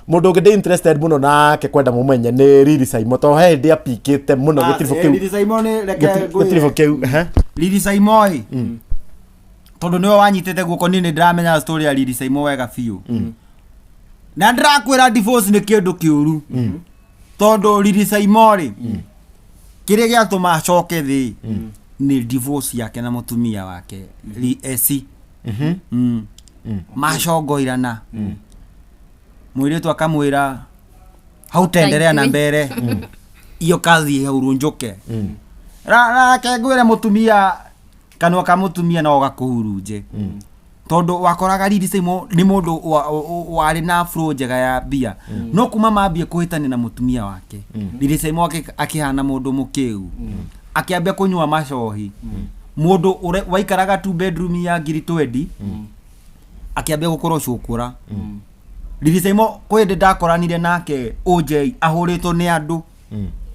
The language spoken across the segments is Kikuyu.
Mũndũ ũngĩ ndĩ interested mũno nake kwenda mũmenye nĩ Lily Saimo, tondũ he hĩndĩ apikĩte mũno gĩtiribũ kĩu. Lili Saimo nĩ reke Gĩtiribũ ngwĩre. kĩu, ehe. Lili Saimo ĩ, tondũ nĩwe wanyitĩte guoko, niĩ nĩ ndĩramenya story ya Lili Saimo wega biũ, na ndĩrakwĩra divorce nĩ kĩndũ kĩũru, tondũ Lili Saimo rĩ, kĩrĩa gĩatũma acoke thĩ nĩ divorce yake na mũtumia wake Esi. Macongoirana, mũirĩtu akamwĩra hautaendelea na mbere, iyo kazi haurunjuke. Rake ngwĩre, mũtumia, kanua ka mũtumia no gakũhurunje, tondũ wakoraga Lili Saimo nĩ mũndũ warĩ na flow njega ya mbia, no kuma mambie kũhĩtania na mũtumia wake, Lili Saimo akĩhana mũndũ mũkĩgu, akĩambia kũnyua macohi. Mũndũ waikaraga two bedroom ya ngiri 20 akĩambia gũkorwo cũkũra. Lili Saimo kwĩ hĩndĩ ndakoranire nake OJ ahũrĩtwo nĩ andũ,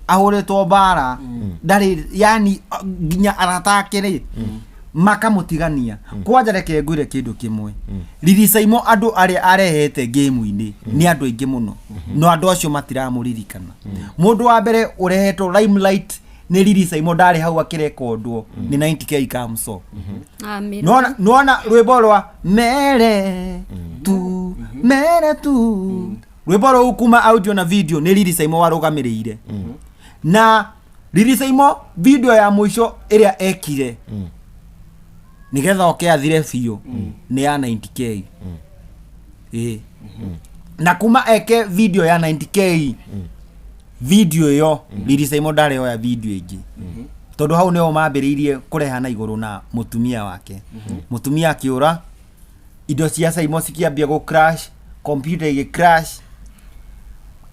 ahũrĩtwo mbara, ndarĩ yani nginya arata ake rĩ makamũtigania. Kwanja reke ngwĩre kĩndũ kĩmwe, Lili Saimo andũ arĩa arehete game-inĩ nĩ andũ aingĩ mũno, no andũ acio matiramũririkana. Mũndũ wa mbere ũrehetwo limelight nĩ Lili Saimo, ndarĩ hau akĩrekondwo nĩ 90K Kamso. Ah, Mĩrũ. Nona rwĩmbo rwa mere tu mere tu, rwĩmbo rũu kuma audio na video nĩ Lili Saimo warũgamĩrĩire. Na Lili Saimo video ya mũico ĩrĩa ekire nĩgetha oke athire biũ nĩ ya 90K. Ĩĩ, na kuma eke video ya 90K, video ĩyo Lili Saimo ndarĩ oya video ĩngĩ, tondũ hau nĩho mambĩrĩirie kũrehana igũrũ na mũtumia wake. Mũtumia akĩũra, indo cia Saimo cikĩambia gũ crash, computer ĩgĩ crash,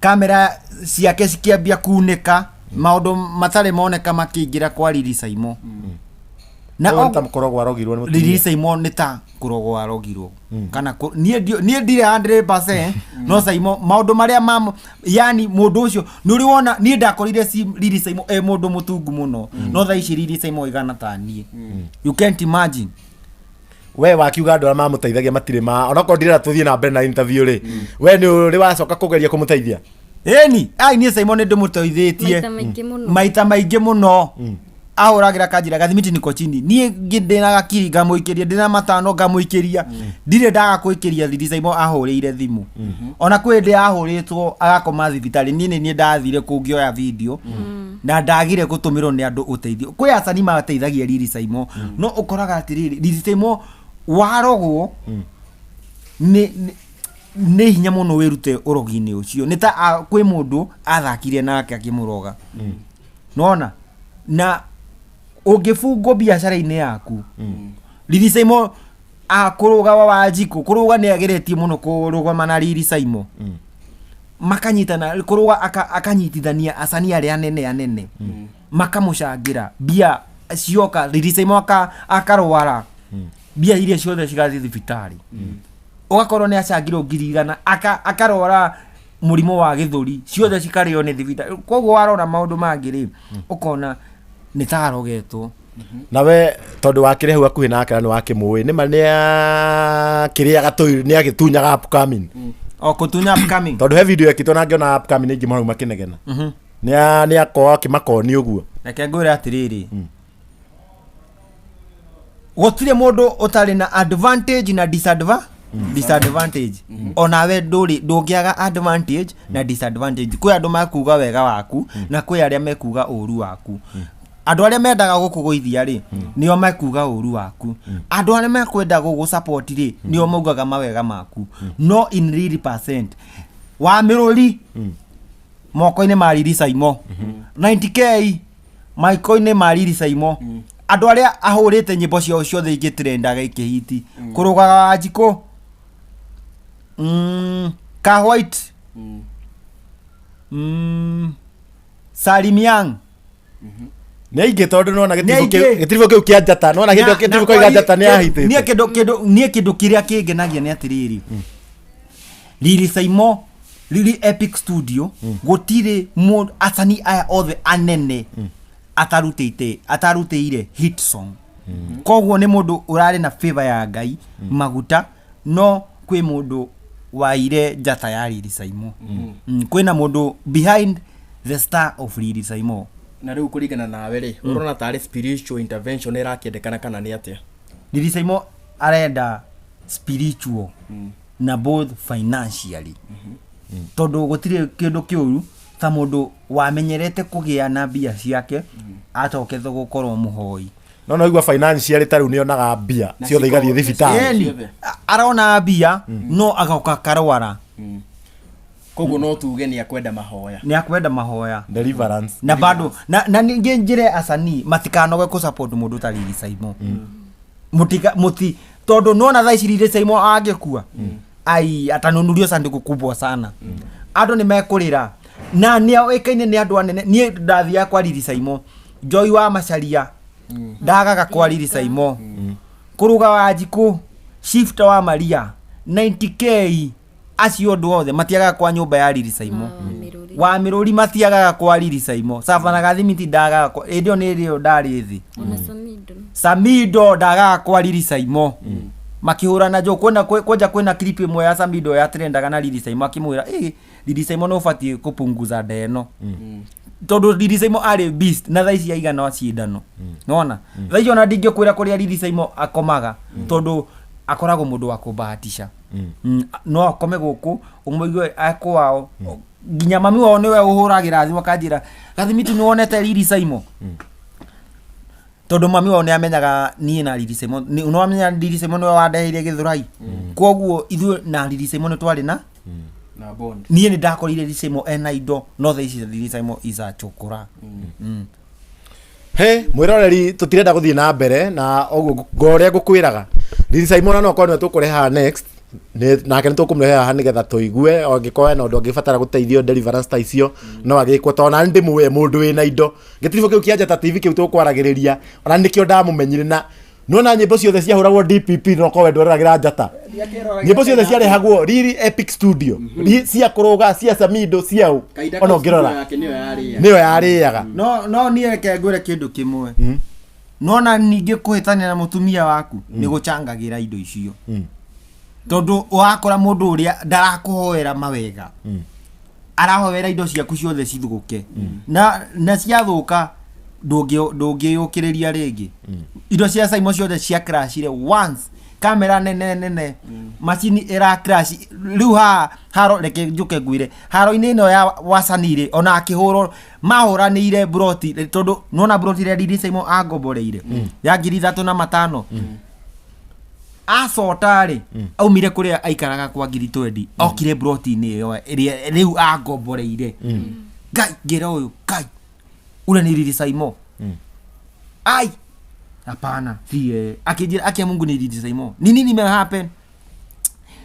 kamera ciake cikĩambia kunĩka, maũndũ matarĩ moneka makĩingĩra kwa Lili Saimo. Na Ũyũ nĩ ta mũkoragwo arogirwo nĩ mũtumia. Lili Saimo nĩ ta kũrogwo arogirwo kana niĩ ndirĩ 100%, no Saimo maũndũ marĩa ma yani mũndũ ũcio nĩ ũrĩ wona, niĩ ndakorire Lili Saimo e mũndũ mũtungu mũno, no thaa ici Lili Saimo ĩgana ta niĩ, you can't imagine. We wakiuga andũ arĩa mamũteithagia matirĩ ma onakorwo ndirenda tũthiĩ na mbere na interview rĩ, we nĩ ũrĩ wacoka kũgeria kũmũteithia? Ĩni, ai, niĩ Saimo nĩ ndĩmũteithĩtie. Maita maingĩ mũno. Maita maingĩ mũno. Ahũragĩra kanjĩra gathimiti niko chini, niĩ ndĩna gakiri ngamũikĩria, ndĩna matano ngamũikĩria, ndirĩ ndaga kũikĩria. Lili Saimo ahũrĩire thimũ, ona kwĩ hĩndĩ ahũrĩtwo agakoma thibitarĩ, niĩ nĩ niĩ ndathire kũngĩoya video na ndagire gũtũmĩrwo nĩ andũ ũteithio. Kwĩ acani mateithagia Lili Saimo, no ũkoraga atĩrĩrĩ, Lili Saimo warogwo nĩ hinya mũno wĩrute ũrogi-inĩ ũcio, nĩ ta kwĩ mũndũ athakire nake akĩmũroga. Nona na ũngĩbungwo biacara-inĩ yaku, Lili Saimo kũrũga wa Wanjikũ kũrũga nĩ ageretie mũno kũrũgama na Lili Saimo, makanyitana kũrũga, akanyitithania acani arĩa anene anene, makamũcangĩra mbia cioka. Lili Saimo akarwara, mbia iria ciothe cigathiĩ thibitarĩ, ũgakorwo nĩ acangirwo 100,000, akarwara mũrimũ wa gĩthũri, ciothe cikarĩo nĩ thibitarĩ. Koguo warora maũndũ mangĩ rĩ, ũkona nĩ ta arogetwo. Na we tondũ wakĩrĩ hau hakuhĩ nake na nĩ wakĩmũĩ, nĩ ma nĩ akĩrĩaga tũ nĩ agĩtunyaga upcoming? O kũtunya upcoming. Tondũ he video ekĩtwo na ngĩona upcoming aingĩ mũno makĩnegena nĩ akorwo akĩmakoni ũguo. Reke ngwĩre atĩrĩrĩ, gũtirĩ mũndũ ũtarĩ na advantage na disadvantage. Onawe ndũrĩ ndũngĩaga advantage na disadvantage. Kwĩ andũ makuga wega waku na kwĩ arĩa mekuga ũru waku. Andũ arĩa mendaga gũkũgũithia rĩ, nĩo mekuga ũru waku. Andũ arĩa mekwenda gũgũ support rĩ, nĩo maugaga mawega maku. No in real percent wa mĩrũri moko-inĩ ma Lili Saimo, 90K maiko-inĩ ma Lili Saimo, andũ arĩa ahũrĩte nyĩmbo ciao ciothe igĩtrendaga ikĩhiti, kũrũgaga Wanjikũ, ka white, Salim Young. Nĩ aingĩ, tondũ nĩwona Nĩ gĩtiribũ kĩu aingĩ. gĩtiribũ kĩu kĩa njata, nĩwona Na- gĩtiribũ na kĩu kĩa njata nĩ niĩ ahitĩte. Kĩndũ kĩrĩa kĩngenagia nĩ atĩrĩrĩ, Lili Saimo, Lili Epic Studio, gũtirĩ mũndũ acani aya othe anene atarutĩire hit song. Koguo nĩ mũndũ ũrarĩ na favor ya Ngai maguta, no kwĩ mũndũ Waire njata ya Riri Saimo. Kwĩna mũndũ behind the star of Riri Saimo. Na rĩu kũringana nawe rĩ, ũrona tarĩ spiritual intervention ĩrakĩendekana kana nĩ atĩa? Riri Saimo arenda spiritual na both financially, tondũ gũtirĩ kĩndũ kĩũru ta mũndũ wamenyerete kũgĩa na mbia ciake acokete gũkorwo mũhoi. No igua financially ta rĩu nĩonaga mbia Na ciothe igathiĩ thibitarĩ. Ĩni, ciothe. Arona mbia no agoka karwara. Koguo no tuge nĩ akwenda mahoya. Nĩ akwenda mahoya. Deliverance. Na bado na ningĩ njĩre acanii matikanoge kũ support mũndũ ta Riri Saimo, mutika muti, tondũ nona thaa ici Riri Saimo angĩkua ai atanunurio sanduku kubwa sana, andũ nĩ mekũrĩra na nĩ oĩkaine nĩ andũ anene. Niĩ ndathiaga kwa Riri Saimo, Joy wa Macharia ndagaga kwa Riri Saimo, kũrũga wa Njikũ, Shifter wa Maria, 90K, acio andũ othe matiagaga kwa nyũmba ya Riri Saimo. Mĩrũri. Wa mĩrũri matiagaga kwa Riri Saimo, Savana Gathimiti ndagaga kwa ĩndĩ ĩyo nĩ ĩrĩo ndarĩ thĩ. Ona Samido. Samido ndagaga kwa Riri Saimo makĩhũrana njo kwena kwanja kwĩna clip ĩmwe ya Samido ya trendaga na Riri Saimo akĩmwĩra, "Ĩ Riri Saimo, nĩ ũbatiĩ kũpunguza nda ĩno," tondũ Riri Saimo arĩ beast na thaa ici aigana cindano nona thaa ici ona ndingĩkwĩra kũrĩa Riri Saimo akomaga tondũ akoragwo mũndũ wa kũbahatisha. No akome gũkũ ũmũigue akwao, nginya mami wao nĩwe ũhũragĩra thimũ akanjĩra, "Gathimitu, nĩ wonete Riri Saimo?" Tondũ mami wao nĩ amenyaga niĩ na Riri Saimo nĩ wamenya Riri Saimo nĩwe wandeheire Gĩthũrai, koguo ithuĩ na Riri Saimo nĩ twarĩ na Na bond. Niĩ nĩ ndakorire Riri Saimo ena indo, no thaa ici Riri Saimo is a chokora. He mwiroreri, tutirenda guthie na mbere na ũguo ngo ũrĩa ngũkwĩraga Riri Simon no korwo nĩwe tũkũrehe haha next. Nake nĩ tũkũmũrehe haha nĩgetha tũigue angĩkorwo hena ũndũ angĩbatara gũteithio deliverance ta icio no agĩkwo, tondũ nani ndĩmũĩ mũndũ wĩna indo gĩtiribũ kĩu kĩa Njata TV kĩu tũkwaragĩrĩria, ona nĩkĩo ndamũmenyire na nona nyĩmbo ciothe ciahũragwo DPP, no korwo we ndweroragĩra Njata, nyĩmbo ciothe ciarehagwo Riri Epic Studio. Cia kũrũga, cia Samido, ciaũ Kahinda ona kau studio ũngĩrora yake nĩyo yarĩa. Nĩyo yarĩaga. No niĩ reke ngwĩre kĩndũ kĩmwe, nona ningĩ kũhĩtania na mũtumia waku nĩ gũcangagĩra indo icio, tondũ ũrakora mũndũ ũrĩa ndarakũhoera mawega, arahoera indo ciaku ciothe cithũke, na ciathũka ndũngĩyũkĩrĩria rĩngĩ. Indo cia Saimo ciothe cia crashire once, kamera nene nene, macini ĩra crash. Rĩu haha haro, reke njũke ngwĩre, haro-inĩ ĩno ya wacanirĩ ona akĩhũrwo mahũranĩire broti, tondũ nona broti ĩrĩa Riri Saimo angomboreire ya 3,500 acota rĩ, aumire kũrĩa aikaraga kwa 20,000, okire broti-inĩ ĩyo ĩrĩa rĩu angomboreire. Ngai, ngĩra ũyũ, "Ngai, ule ni Riri Saimo? Ai, hapana, si yeye." Akĩnjĩra, "Akia Mungu, ni Riri Saimo. Ni nini ime happen?"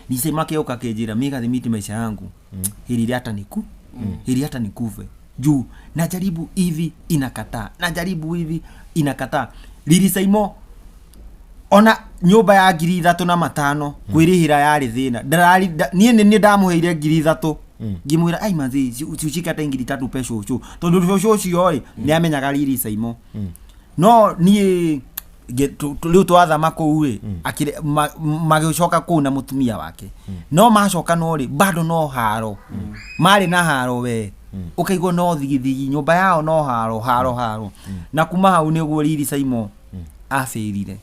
Riri Saimo akĩũka akĩnjĩra, "Mi Gathimiti, maisha yangu heri hata niku heri hata nikufe juu najaribu hivi inakataa, najaribu hivi inakataa." Riri Saimo ona nyũmba ya 3,500 kwĩrĩhĩra yarĩ thĩna. Niĩ nĩ niĩ ndamũheire 3,000, ngĩmwĩra, "Ai manzi, ushike hata 3,000 pe cũcũ," tondũ cũcũ ũcio rĩ nĩ amenyaga Riri Saimo. No niĩ rĩu twathama kũu rĩ, magĩcoka kũu na mũtumia wake, no macoka no rĩ bado no haro marĩ na haro, we ũkaigua no thigithigi nyũmba yao, no haro haro haro, na kuma hau nĩguo Riri Saimo abĩrire.